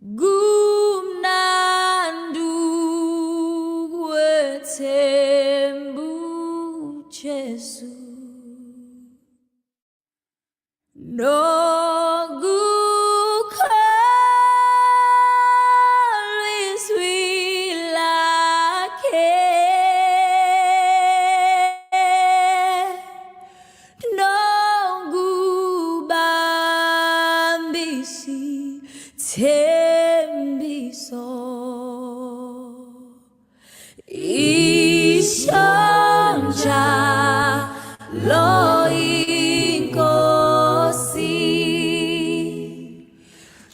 Kumnandi ukwethemba uJesu nokukholwa izwi lakhe nokubamba isithembiso isho njalo inkosi.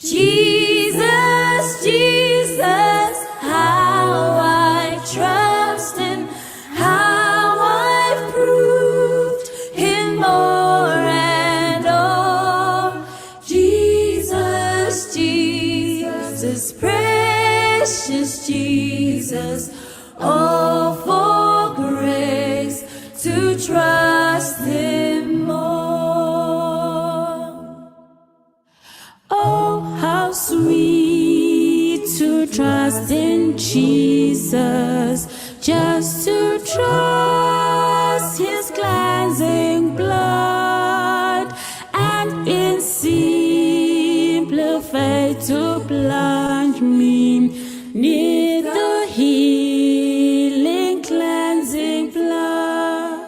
Jesus, Jesus, how I trust him, how I've proved him more and more. Jesus, Jesus, precious Jesus, oh, for grace to trust him more. Oh, how sweet to trust in Jesus, just to trust his cleansing blood, and in simple faith to plunge me 'neath the healing, cleansing blood.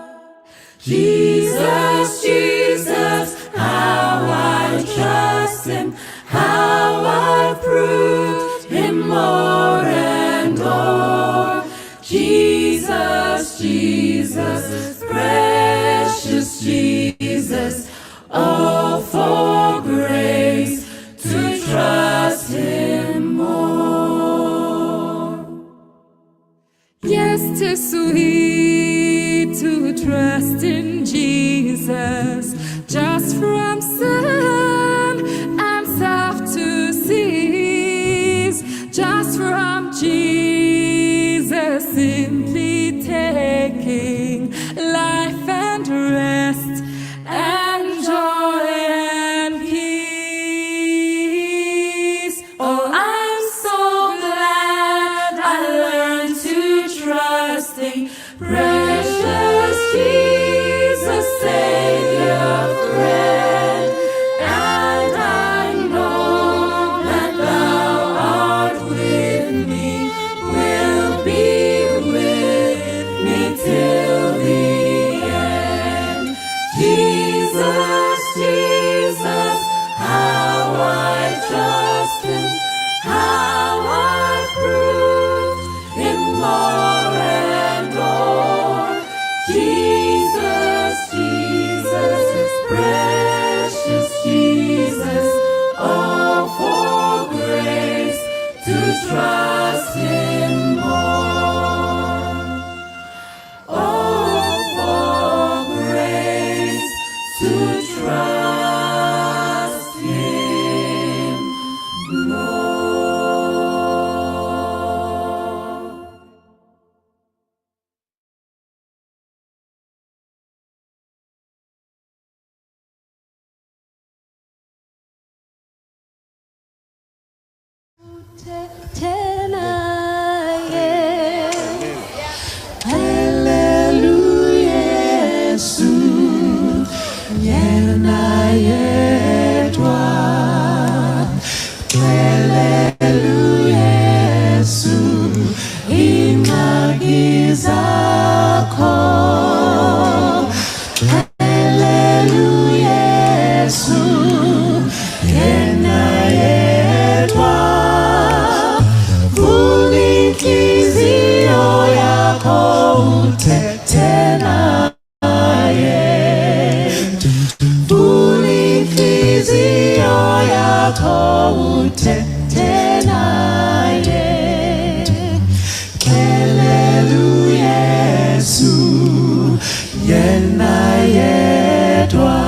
Jesus, Jesus, how I trust him, how I proved him more and more. Jesus, Jesus, precious Jesus, oh, for grace to trust him more. Yes, 'tis sweet to trust in Jesus, just from sin and self to cease, just from Jesus simply taking life and rest and joy and peace. Oh, I'm so glad I learned to trust in precious Jesus, Savior, friend. And I know that thou art with me, will be with me till the end. Jesus, Jesus, how I trust him, how I proved him more and more. Jesus, Jesus, precious Jesus, oh, for grace to trust him more. Oh, for grace to trust him more. Uthethe naye. Yesu yena yedwa, xelelu Yesu ingxaki zakho, xelelu Yesu yena yedwa, vula inhliziyo yakho uthethe naye, vula inhliziyo yakho uthethe naye, xelelu Yesu yena yedwa,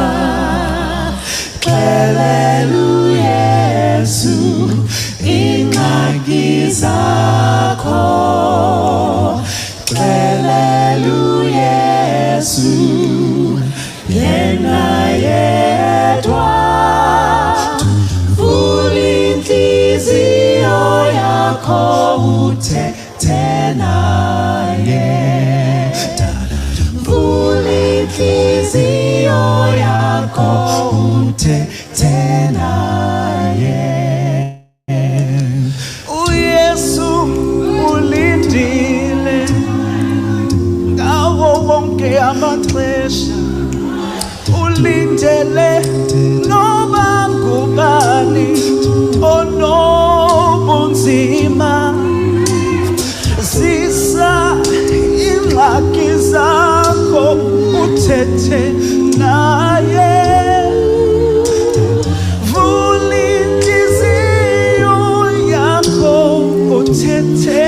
xelelu Yesu ingxaki zakho, xelelu Yesu yena yedwa, vula inhliziyo uthethe naye. uYesu ulindile ngawo wonke amaxesha, ulindele noba ngubani onobunzima. Zisa ingxaki zakho uthethe naye. Vula intliziyo yakho uthethe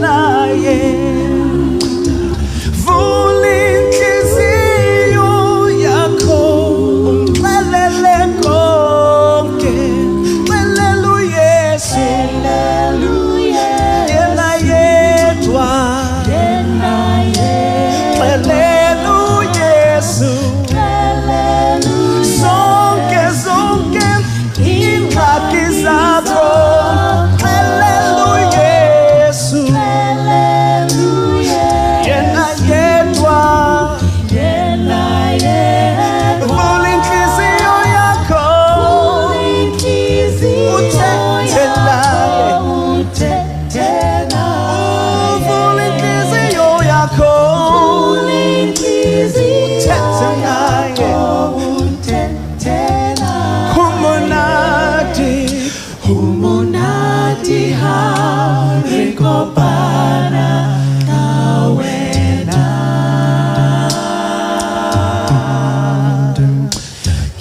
naye. Vula intliziyo yakho umxelele konke. Xelela uYesu, yena yedwa. Xelela uYesu zonke, zonke iingxaki zakho. Xelela uYesu, yena yedwa. Vula intliziyo yakho uthethe naye. Uvula intliziyo yakho uthethe naye. Ho monate, Ho monate ha re kopana ka wena.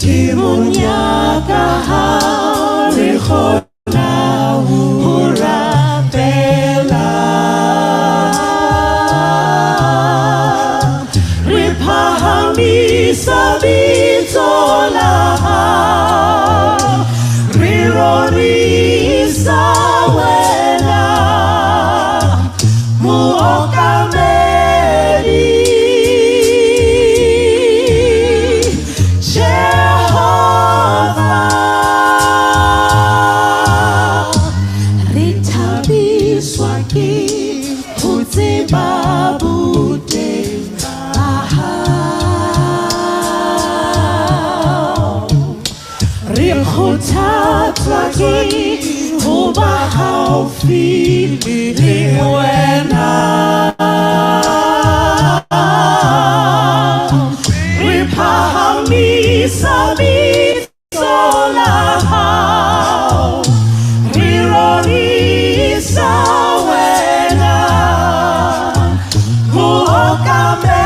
Ke monyaka ha re kgona ho rapela. Re phahamisa bitso la hao, re rorisa wena, Mookamedi Jehova. Re thabiswa ke ho tseba boteng ba hao. Re kgothatswa ke ho ba haufi le wena. Re phahamisa bitso la hao, re rorisa wena, Mookamedi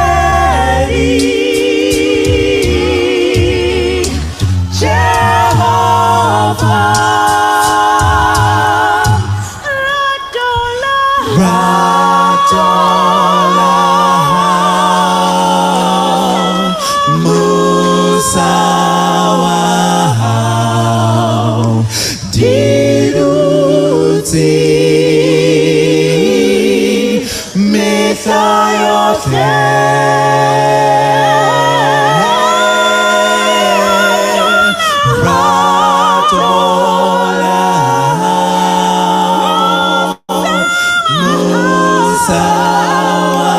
Jehova. Rato la Rato la hao, musa wa hao, di dutse mehla yohle. Rato la hao, musa wa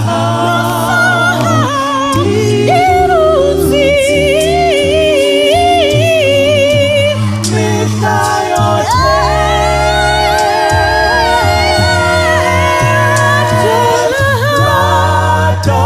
hao, di dutse mehla yohle. Rato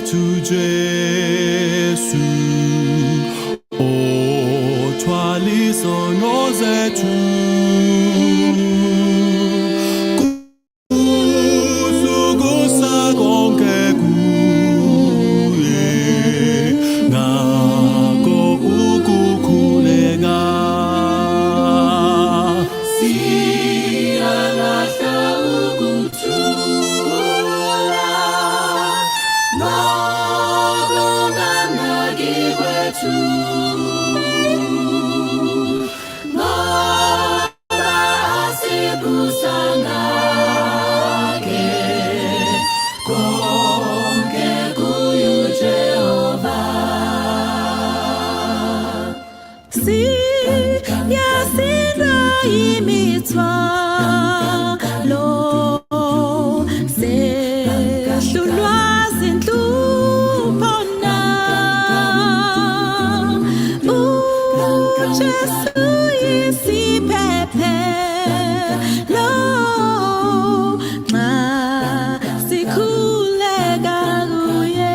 zethu Jesu, othwala izono zethu. Kusukusa konke kuye, ngakho ukukhuleka. Siyalahla ukuthula nokunganaki kwethu, ngoba asibusangake konke kuye uJehova. Siyasindwa imithwalo, sehlulwa zinhlupho na. UJesu yisiphephelo nxa sikhuleka kuye.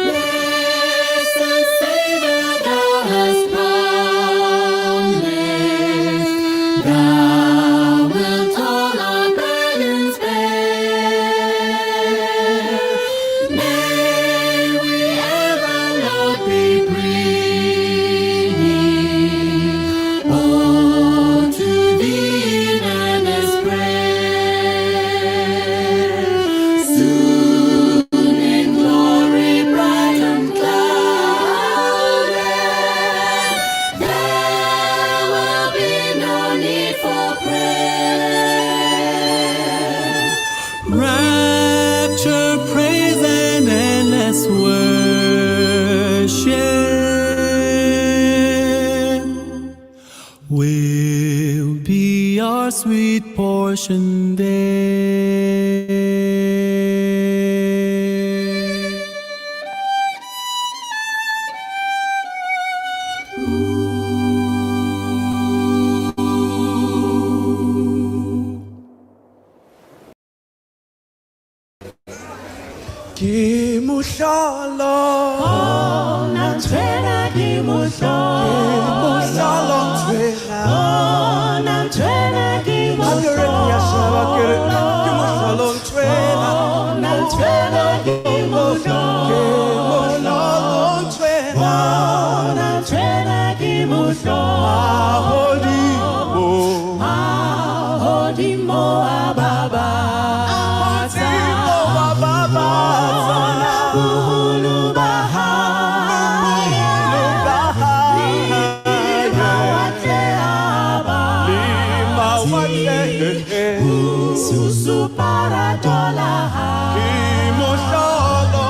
Blessed Savior, thou hast promised, thou wilt all our burdens bear. May we ever, Lord, be bringing all to thee in earnest prayer. Soon in glory bright and clouded, there will be no need for prayer. Rapture, praise, and endless worship will be our sweet portion there. Ke mohlolo, Ona nthwena ke mohlolo, mohlolo nthwena. ona nthwena ke Ha ke re ke a sheba, ke re, ke mohlolo nthwena. ona nthwena ke mohlolo, Ke mohlolo nthwena. ona nthwena ke mohlolo. Mahodimo, Mahodimo a babatsa, Mahodimo a babatsa. bona boholo ba hae, Boholo ba hae. le mawatle a Le mawatle. Susupa rato la hae. Ke mohlolo,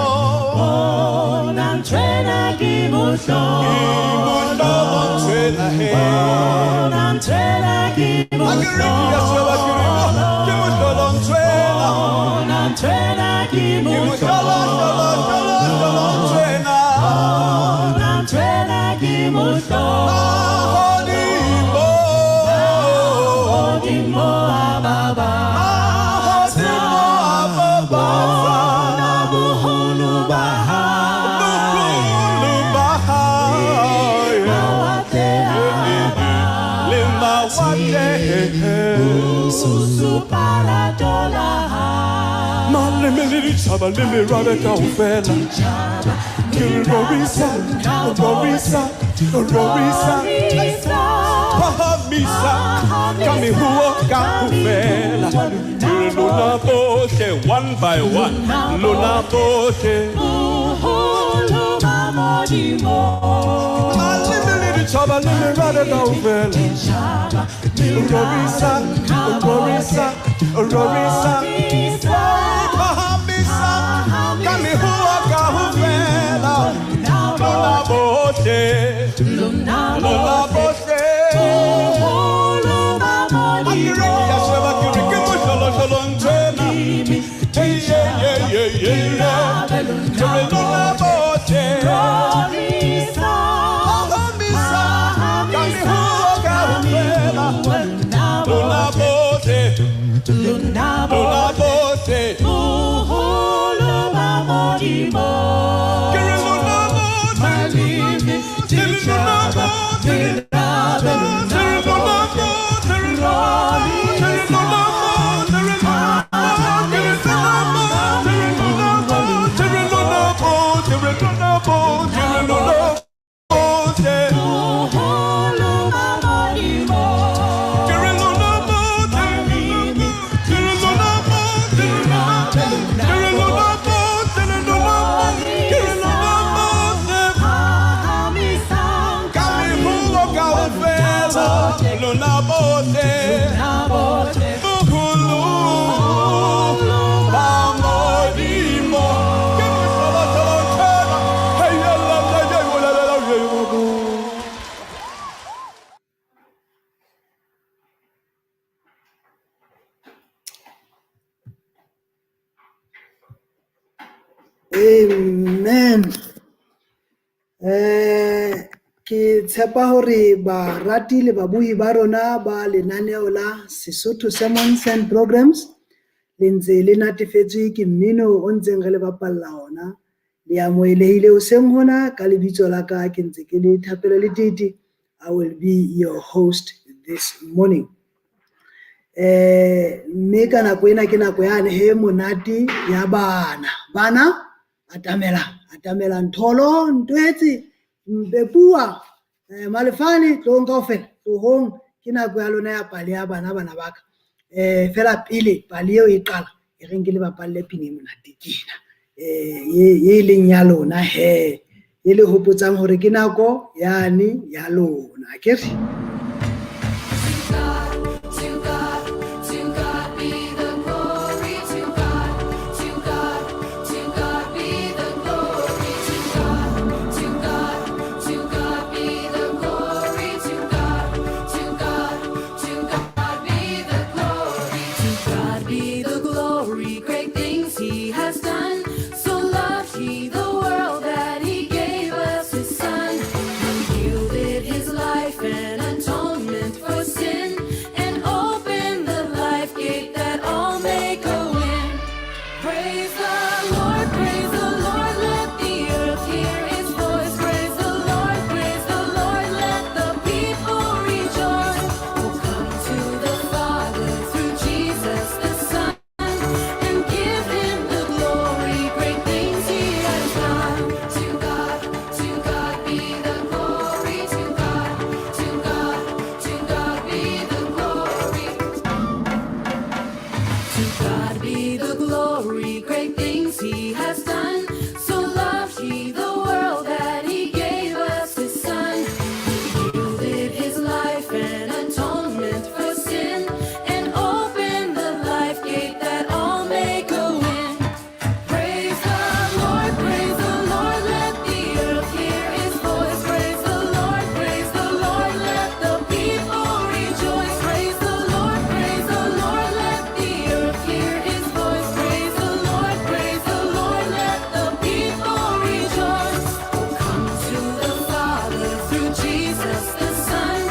Ona nthwena ke ke mohlolo, mohlolo nthwena he. ona nthwena ke Ha ke re ke a sheba, ke re, ke mohlolo nthwena. ona nthwena ke Ke mohlolo, hlolo, hlolo, hlolo nthwena. ona nthwena ke mohlolo. Mahodimo, Mahodimo a babatsa, mahodimo a babatsa. bona boholo ba hae, Boholo ba hae. mawatle a Le mawatle. susupa rato la hae. Maleme le ditjhaba le merabe kaofela. Ke re rorisa, rorisa, rorisa. Phahamisa ka mehuo kaofela. Ke re lona bohle, one by one, lona bohle. Boholo ba Modimo, Maleme le ditjhaba le merabe kaofela. Rorisa, rorisa, rorisa. Phahamisa ka mehuo Lona Lona bohle. bohle. Boholo ba Akere Modimo. ke a sheba ke re ke mohlolohlolo nthwena. Hey, yeah, yeah, yeah, yeah, yeah. Ke re lona bohle. Rorisa. Phahamisa ka mehoo kaofela. Lona Lona bohle. bohle. Lona Lona bohle. bohle. Boholo ba Modimo. Ke re lona bohle. Maleme, Ke re lona ditjhaba, bohle. merabe, Ke re lona lona bohle. bohle. Ke re lona bohle. Ke re lona bohle. Ke re lona bohle. Ke re lona bohle. Ke re lona bohle. Boholo ba Modimo. Ke re lona bohle. Maleme, Ke re lona bohle. merabe, Ke re lona lona bohle. bohle. Ke re lona bohle. Phahamisang Ka ka mehoo mehoo kaofela. bohle. Lona bohle. Lona bohle. Boholo Boholo ba ba Modimo. Modimo. Ke mohlolohlolo nthwena. Hey, ya, la, la, ya, la, la, la, ya, ya, ya. Amen. Ke tshepa hore barati le babuhi ba rona ba lenaneo la Sesotho Sermons and Programs le ntse le natefetswe ke mmino o ntseng re le bapalla ona. Le amohelehile hoseng hona ka lebitso la ka ke ntse ke le Thapelo Letete. I will be your host this morning. Mme ka nako ena ke nako yane he monate ya bana. Bana atamela, atamela Ntholo, Ntwetse, Mpepua, Malefane, tlohong kaofela, tlohong ke nako ya lona ya pale ya bana bana ba ka. Fela pele pale eo e qala, e reng ke le bapalle pina e monate ke ena. Ye leng ya lona he, e le hopotsang hore ke nako yane ya lona, akere? To God, to God be the glory. To God, to God, to God be the glory. To God, to God, to God be the glory. To God, to God, to God be the glory. To God be the glory. Great things He has done. So loved He the world that He gave us His Son. He yielded His life an atonement for sin and opened the life gate that all may go in. Praise the Lord, praise the Lord, let the earth hear His voice. Praise the Lord, let the people rejoice. Oh, come to the Father through Jesus the Son and give Him the glory. Great things He has done. To God be the glory. To God, to God, to God be the glory. To God be the glory, great things He has done. So loved He the world that He gave us His Son. He yielded His life an atonement for sin and opened the life gate that all may go in. Praise the Lord, let the earth hear His voice. Praise the Lord, let the people rejoice. Praise the Lord, let the earth hear His voice. Praise the Lord, let the people rejoice. Oh, come to the Father through Jesus the Son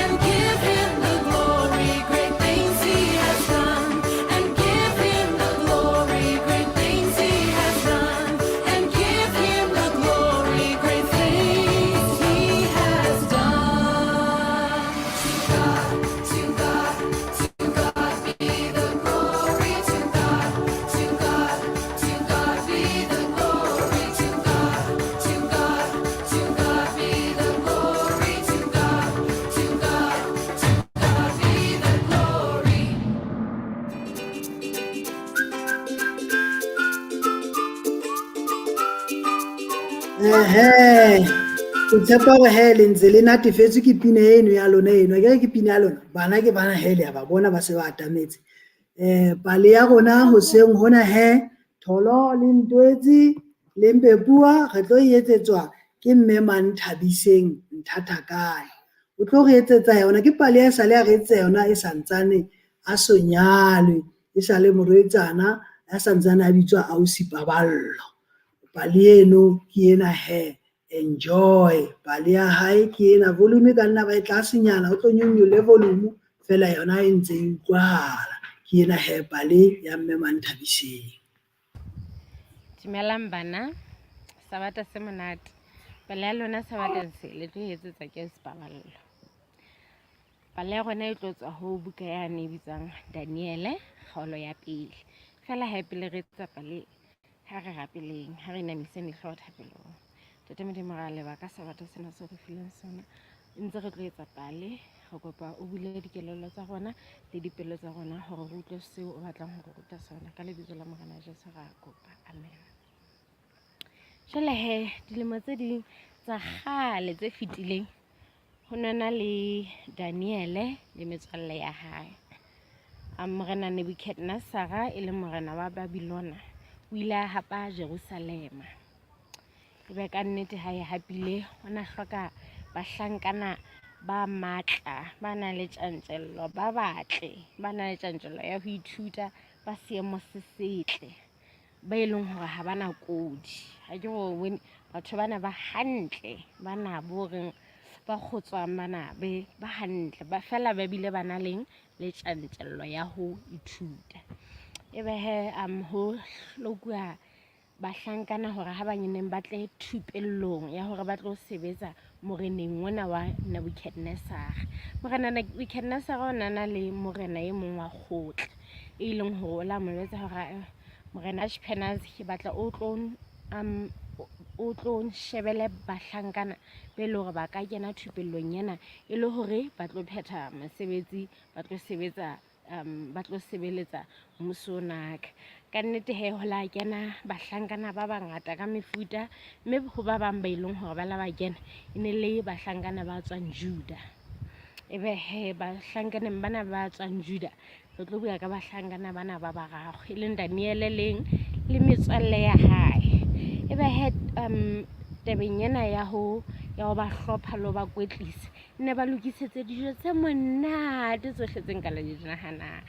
and give Him the glory. Great things He has done. And give Him the glory. Great things He has done. And give Him the glory. Great things He has done. To God, to God, to God be the glory. To God, to God, to God be the glory. To God, to God, to God be the glory. To God, to God, to God be the glory. Ehe, ke tshepa hore he le ntse le natefetswe ke pina eno ya lona eno. Akere ke pina ya lona? Bana ke bana he le a ba bona ba se ba atametse. Pale ya rona hoseng hona he, Tholo le Ntwetsi le Mpepua re tlo e etsetswa Ke Mme Manthabiseng Nthathakane. O tlo re etsetsa yona, ke pale ya esale a re etsetsa yona e santsane a so nyalwe, e sa le morwetsana a santsane a bitswa Ausi Paballo. Pale eno ke ena he, enjoy. Pale ya hae ke ena, volume e ka nna ba e tlasenyana, o tlo nyonyolle volume fela yona e ntse e utlwahala. Ke ena he pale ya Mme Manthabiseng. Dumelang bana, sabata se monate. Pale ya lona sabateng se le tlo e etsetsa ke Sepaballo. Pale ya rona e tlo tswa ho buka yane e bitswang Daniele kgaolo ya pele. Fela ha e pele re etsa pale ha re rapeleng, ha re inamiseng dihlooho thapelong. Ntate Modimo ra leba ka sabata sena seo re fileng sona. Ntse re tlo etsa pale, re kopa o bule dikelello tsa rona le dipelo tsa rona hore re utlwe seo o batlang ho re ruta sona. Ka lebitso la Morena Jesu ra kopa. Amen. Jwale he, dilemo tse ding tsa kgale tse fetileng ho ne na le Daniele le metswalle ya hae. Morena Nebukadnezara e leng morena wa Babylona o ile a hapa Jerusalema. Ebe ka nnete ha e hapile o na hloka bahlankana ba matla, ba nang le tjantjello, ba batle, ba nang le tjantjello ya ho ithuta, ba seemo se setle, ba e leng hore ha ba na kodi. Ha ke re batho bana ba hantle, bana bo reng ba kgotswang bana be ba hantle, ba fela ba bile ba na leng le tjantjello ya ho ithuta. Ebe he ho hlokuwa bahlankana hore ha ba nyeneng ba tle thupellong ya hore ba tlo sebetsa moreneng ona wa Nebuchadnezzar. Morena Nebuchadnezzar o na na le morena e mong wa kgotla e leng hore o la mo jwetsa hore morena Ashpenaz ke batla o tlo o tlo nshebele bahlankana be le hore ba ka kena thupellong ena e le hore ba tlo phetha mosebetsi, ba tlo sebetsa ba tlo sebeletsa mmuso onaka. Ka nnete he ho la kena bahlankana ba bangata ka mefuta, mme ho ba bang ba e leng hore ba la ba kena e ne le bahlankana ba tswang Juda. Ebe he bahlankaneng bana ba tswang Juda re tlo bua ka bahlankana bana ba bararo e leng Daniele leng le metswalle ya hae. Ebe he tabeng ena ya ho ba hlopha le ho ba kwetlisa ne ba lokisetse dijo tse monate tsohle tse nka le di nahanang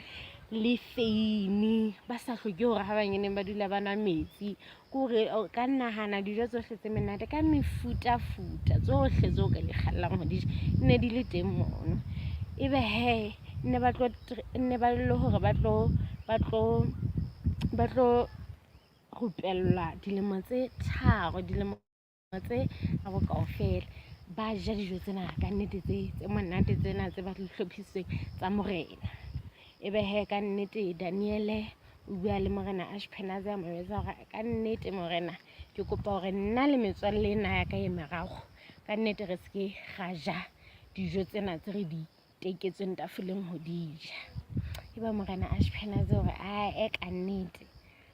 le feini ba sa hloke hore ha banyeneng ba dula ba nwa metsi ke hore o ka nahana dijo tsohle tse monate ka mefutafuta tsohle tseo ka di kgallang ho di ja ne di le teng mono. Ebe he ne ba tlo ne ba le hore ba tlo ba tlo ba tlo rupellwa dilemo tse tharo dilemo tse abo kaofela ba ja dijo tsena ka nnete tse tse monate tsena tse ba di hlophisitsweng tsa morena. Ebe he ka nnete Daniele o bua le morena Ashpenaze a mo jwetsa hore ka nnete morena ke kopa hore nna le metswalle ena ya ka e meraro ka nnete re seke ra ja dijo tsena tse re di teketsweng tafoleng ho di ja. Ebe morena Ashpenaze hore ae ka nnete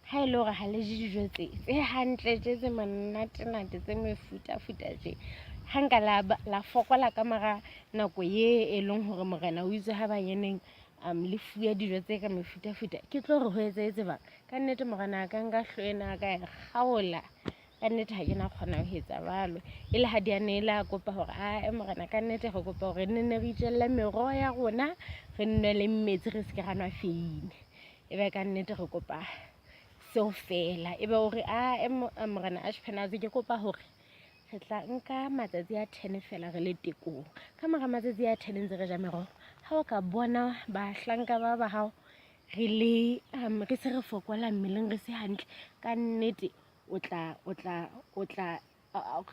ha e le hore ha le je dijo tse tse hantle tje tse monatenate tse mefutafuta tje, ha nka la la fokola ka mora nako ye e leng hore morena o itse ha ba nyeneng le fuwe dijo tse ka mefutafuta, ke tlo re ho etsahetse bang? Ka nnete morena a ka nka hloho ena a ka e kgaola. Ka nnete ha ke na kgona ho etsa jwalo. E le ha Daniele a kopa hore ae morena ka nnete re kopa hore nne ne re itjelle meroho ya rona, re nwe le metsi re seke ra nwa feine. Ebe ka nnete re kopa seo feela. Ebe o re ae morena Ashpenaze ke kopa hore re tla nka matsatsi a 10 feela re le tekong. Ka mora matsatsi a 10 ntse re ja meroho, ha o ka bona bahlanka ba ba hao re le re se re fokola mmeleng re se hantle, ka nnete o tla o tla o tla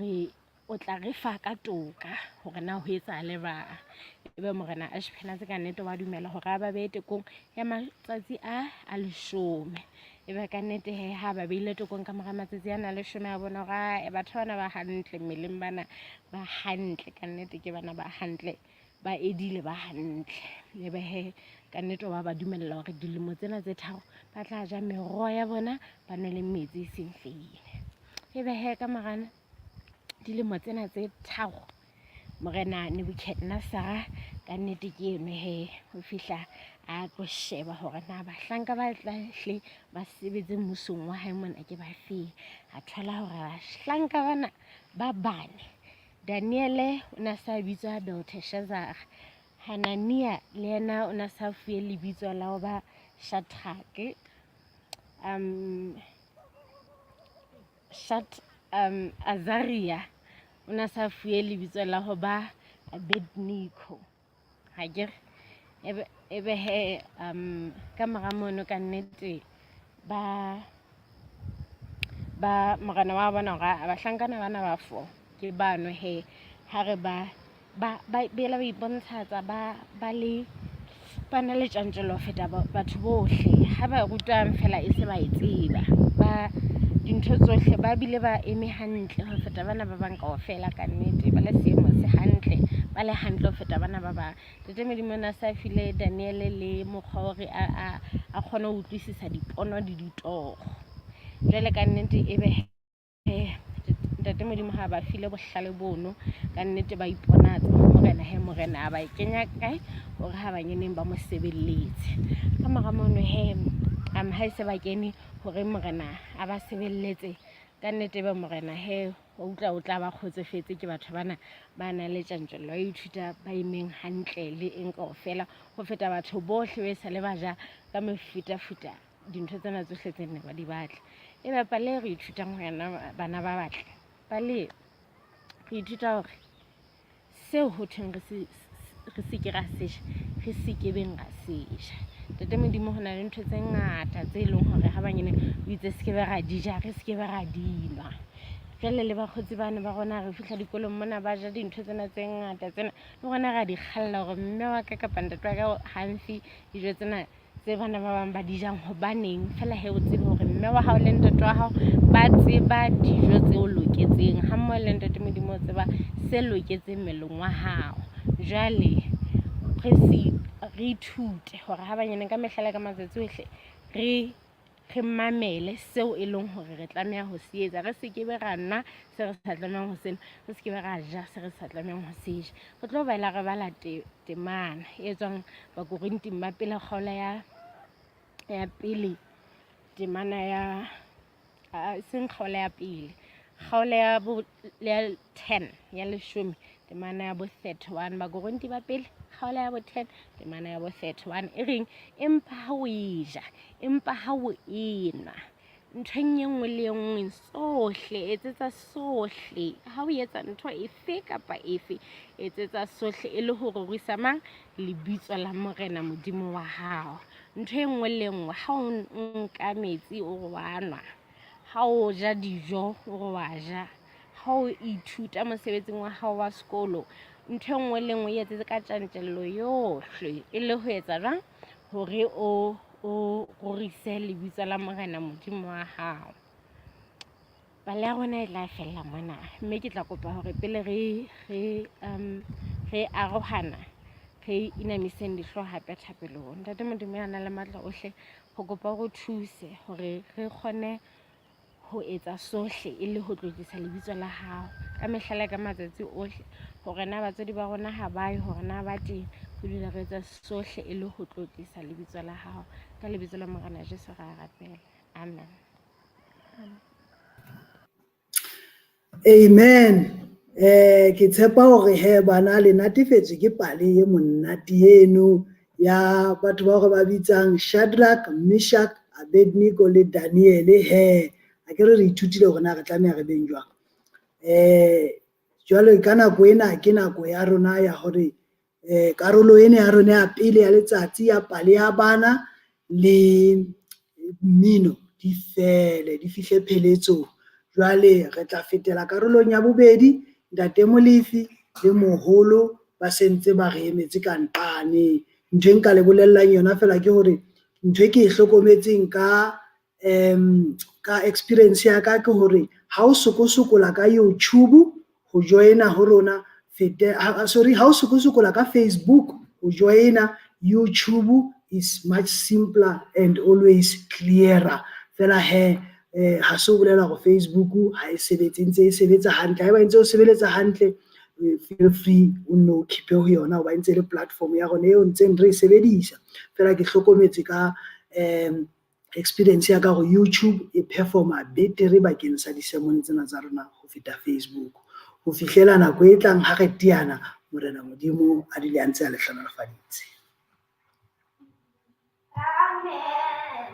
re o tla re fa ka toka hore na ho etsahale jwang. Ebe morena Ashpenaze ka nnete wa dumela hore a ba behe tekong ya matsatsi a a leshome. Ebe ka nnete he ha ba behile tekong ka mora matsatsi ana a leshome a bona hore ae batho bana ba hantle mmeleng bana ba hantle ka nnete ke bana ba hantle ba edile ba hantle. Ebe he ka nnete wa ba dumella hore dilemo tsena tse tharo ba tla ja meroho ya bona ba nwe le metsi e seng feine. Ebe he ka mora dilemo tsena tse tharo morena Nebuchadnezzar ka nnete ke eno he ho fihla a tlo sheba hore na bahlanka ba tla hle ba sebetse mmusong wa hae mona ke ba feng. A thola hore bahlanka bana ba bane. Daniele o ne a sa bitswa Belteshazara. Hanania le yena o ne a sa fuwe lebitso la ho ba Shadrake. Azaria o ne a sa fuwe lebitso la ho ba Abednego. Hakere ebe he ka mora mono ka nnete ba ba morena wa bona hore bahlankana bana ba four ke bano he ha re ba ba ba bela ba ipontshatsa ba ba le ba na le tjantjello ho feta batho bohle. Ha ba rutwang fela e se ba e tseba, ba dintho tsohle ba bile ba eme hantle ho feta bana ba bang kaofela ka nnete. Ba le seemo se hantle, ba le hantle ho feta bana ba bang. Ntate Modimo o ne a sa file Daniele le mokgwa hore a kgone ho utlwisisa dipono le ditoro. Jwale ka nnete ebe he Ntate Modimo ha ba file bohlale bono, ka nnete ba iponatsa ho morena, he morena a ba kenya kae hore ha ba nyeneng ba mo sebeletse. Ka mora mono he ha e se ba kene hore morena a ba sebeletse, ka nnete ebe morena he wa utlwa o tla ba kgotsofetse ke batho bana ba nang le tjantjello ya ho ithuta, ba emeng hantle le eng kaofela ho feta batho bohle ba e sale ba ja ka mefutafuta dintho tsena tsohle tse nne ba di batla. Ebe pale e re ithutang ho yona bana ba batle, pale re ithuta hore seo ho thweng re se ke ra se ja, re se ke beng ra se ja. Ntate Modimo ho na le ntho tse ngata tse leng hore ha banyane o itse se ke be ra di ja, re se ke be ra di nwa. Jwale le bakgotsi bana ba rona re fihla dikolong mona ba ja dintho tsena tse ngata tsena, le rona ra di kgalla hore mme wa ka kapa ntate wa ka ha mfe dijo tsena tse bana ba bang ba di jang hobaneng. Feela he o tsebe hore mme wa hao le ntate wa hao ba tseba dijo tse o loketseng, ha mmoho le Ntate Modimo o tseba se loketseng mmeleng wa hao. Jwale re ithute hore ha banyane ka mehla le ka matsatsi ohle re mamele seo e leng hore re tlameha ho se etsa. Re se ke be ra nwa se re sa tlamehang ho se nwa, re se ke be ra ja se re sa tlamehang ho se ja. Re tlo bala re bala temana e tswang Bakorinting ba pele kgaolo ya pele temana ya seng kgaolo ya pele, kgaolo ya bo ya 10 ya leshome temana ya bo 31. Bakorinti ba pele kgaolo ya bo 10 temana ya bo 31 e reng, empa ha o e ja, empa ha o enwa nthong e nngwe le e nngwe, sohle etsetsa sohle. Ha o etsa ntho efe kapa efe, etsetsa sohle e le ho rorisa mang? Lebitso la Morena Modimo wa hao. Ntho e nngwe le nngwe, ha o nka metsi o re wa nwa, ha o ja dijo o re wa ja, ha o ithuta mosebetsing wa hao wa sekolo, ntho e nngwe le nngwe e etsetse ka tjantjello yohle e le ho etsa jwang? Hore o rorise lebitso la Morena Modimo wa hao. Pale ya rona e tla fella mona, mme ke tla kopa hore pele re arohana re inamiseng dihlooho hape thapelong. Ntate Modimo ya nang le matla ohle, ho kopa o re thuse hore re kgone ho etsa sohle e le ho tlotlisa lebitso la hao ka mehla le ka matsatsi ohle, hore na batswadi ba rona ha ba ye, hore na ba teng, ho dula re etsa sohle e le ho tlotlisa lebitso la hao. Ka lebitso la Morena Jesu ra rapela, amen. Amen. Ke tshepa hore he bana le natefetswe ke pale e monate eno ya batho ba hore ba bitsang Shadrach, Meshach, Abednego le Daniele. He a ke re re ithutile hore na re tlameha re beng jwang. Jwale ka nako ena ke nako ya rona ya hore karolo ena ya rona ya pele ya letsatsi ya pale ya bana le mmino di fele, di fihle pheletsong. Jwale re tla fetela karolong ya bobedi. Ntate Molefi le moholo ba sentse ba re emetse ka nqane. Ntho e nka le bolellang yona fela ke hore ntho e ke e hlokometseng ka experience ya ka ke hore ha o sokosokola ka YouTube ho joina ho rona sorry, ha o sokosokola ka Facebook ho joina YouTube is much simpler and always clearer. Fela he ha se o bolela hore Facebook ha e sebetse, ntse e sebetsa hantle. Haeba ntse o sebeletsa hantle, feel free o nno o keep-e ho yona hoba e ntse le platform ya rona eo ntseng re e sebedisa. Fela ke hlokometse ka Experience ya ka gore YouTube e performa betere bakeng sa di-sermon tsena tsa rona ho feta Facebook. Ho fihlela nako e tlang ha re teana, Morena Modimo a dule a ntse a le hlohonolofaditse. Amen.